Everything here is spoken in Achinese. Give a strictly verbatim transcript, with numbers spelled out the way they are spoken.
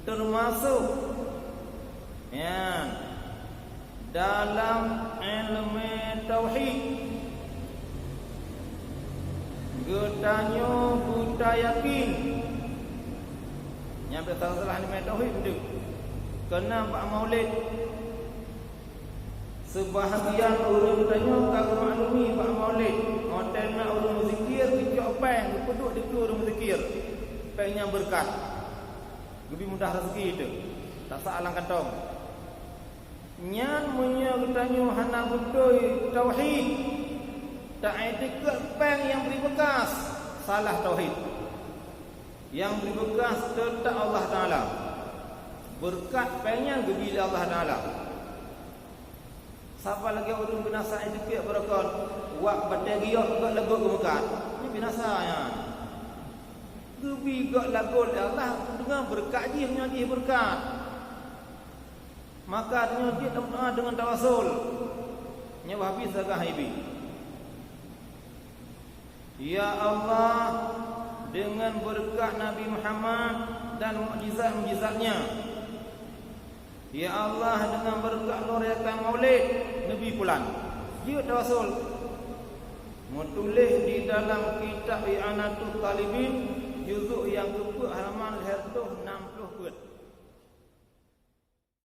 Teumasok nyan dalam ilmu tauhid, geutanyoe beutayakin. Nyan biasa salah ilmu tauhid beutôi. Keunan bak maulid, seubahagian ureuëng tanyoe ka geumaklumi bak maulid, hotel na ureuëng meuzikir, geucok péng, geupeuduek dikeue ureuëng meuzikir. Péng nyan beureukat. Geubi mudah raseuki teuh, tasak lam kantong. Nyan meunyoe geutanyoe hana beutôi tauhid, ta-i'tikad péng nyang bri beukas, salah tauhid. Nyang bri beukas teutap Allah Taala. Beureukat péng nyan geubi lé Allah Taala. Saban lagée ureuëng binasa nyang dikeue beureukat, wak batée giok gok lagot geumeukat. Nyan binasa nyan. Geubi gok lagot lé Allah deungon beureukat jih, nyoe jih beureukat. Maka tanyoe jeuet tameudoá deungon tawasul. Nyoe bah habéh sagah ibi. Ya Allah, deungon beureukat Nabi Muhammad dan mukjizat-mukjizatnya. Ya Allah, deungon beureukat lôn rayakan maulid Nabi pulan. Jeuet tawasul. Meutuléh di dalam kitab I'anatut Thalibin, juzuk nyang keupeuet, halaman lhée reutôh nam ploh peuet.